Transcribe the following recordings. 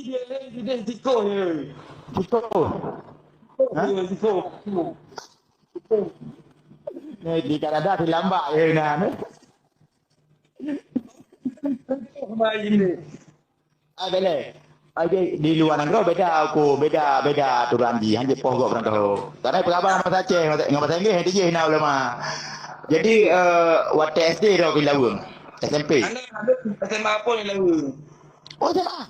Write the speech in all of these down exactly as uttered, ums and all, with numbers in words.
Dia, dia, dia, siko, ya. Siko. Ha? Ya, siko. Ni di Kanada di lambak ya, nah. Main ni. Ah, boleh. Ah, di, di luar nanggroe beda aku, beda, beda aturan jih. Hanya poh gok orang tahu. Karena pengabar bahasa Aceh, nggak bahasa Inggris, itu je hina ulama. Jadi, eh, waktu S D dah di Laweng. S M P. Anak, anak S M A pun di Laweng. Oh, S M A.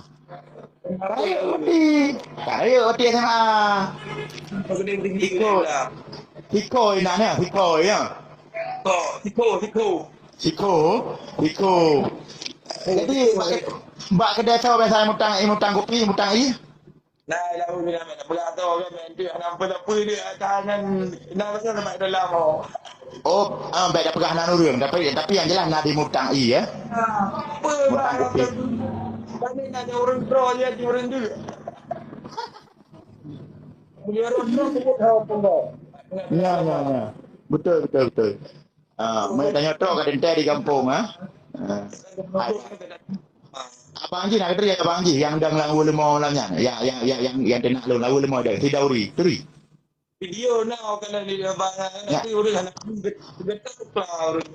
Kaya waktu. Kaya waktu S M A. Siko. Siko inanya, siko ya. Siko, siko, siko. Siko, siko. Jadi, bak, bak kedai tu biasa mutang, mutang kopi, mutang i. Nah, lalu ni nak peugah tu kan, nanti nak apa-apa dia akan nak pasal dalam. Oh, ah, baik dah peugah nan ureueng, tapi, tapi yang jelas nak dimutang i ya. Apa mutang kopi. Kami nak orang pro dia di orang tu. Punya orang pro sebut apa enggak? Ya, ya, ya. Betul, betul, betul. Ah, mai tanyoe trok ka teuntèe di gampông, ha? Ah. Abang jih nak keudroe abang jih nyang dang lam leumo lam nyan. Nyang, nyang, nyang, nyang, nyang teunak lôn lam leumo dang si Dauri, turi. Video na kalau di abang nanti urus anak getar kepala urus.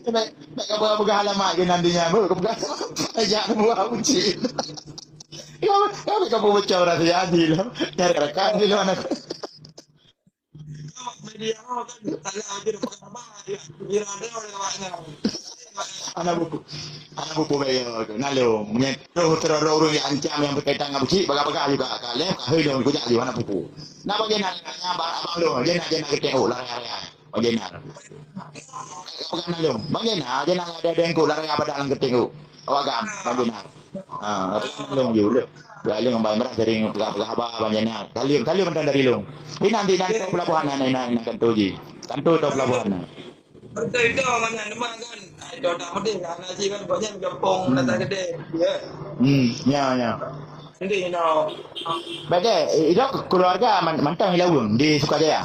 Nak, nak kau peugah alamat ke nanti nyan, bro? Kau peugah alamat. Ajak buah uji. Kau, kau, kau baca orang si Haji lo. Nyari rakan ni lo anak. Media kan salah aja peugah alamat. Kira ada orang awaknya. Anak buku. Anak buku baik ya. Nalung. Nyetuh terus orang yang ancam yang berkaitan dengan buci, bagah-bagah juga. Kalau kahai dong, kujak juga anak buku. Nak bagi nak, nak, nak, abang, abang dong. Dia nak, dia nak ketengok lah raya-raya. Bang Jenar. Peugah nalung. Bang Jenar, Jenar ada dengku lara pada lam keting tu. Awak gam, Bang Jenar. Ha, peugah nalung je. Lalu Bang Imran sering peugah-peugah haba Bang Jenar. Salim, salim mantong dari lung. Di nanti nanti pelabuhan nak nak nak kantor je. Kantor atau pelabuhan nak. Betul itu mana nama kan? Ai dah tak pedih kan nasi kan banyak gampang datang kedai. Ya. Hmm, ya ya. Nanti no. Bagai, itu keluarga man- mantong di Laweng di Sukajaya.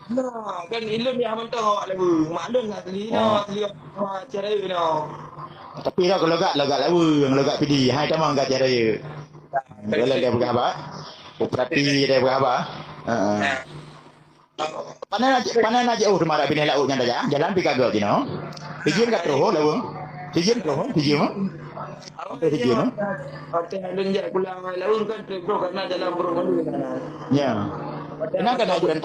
Nah, kan ilôn ya mantong awak lagu. Mak lôn asli no, asli awak Aceh Raya no. Tapi dah logat, logat Laweng, logat Pidie. Hai tamong ka Aceh Raya. Kalau dia peugah apa? Uprati dia peugah apa? Heeh. Nah. Panen aja, panen aja. Oh, teuma dak Binéh Laôt nyan dah jalan pi ka gok jinoe. Sijin ka troh Laweng. Sijin troh, sijin. Sampai sijin. Hotel lôn jak pulang Laweng kan troh karena jalan burung malu. Ya. Kenapa nak jalan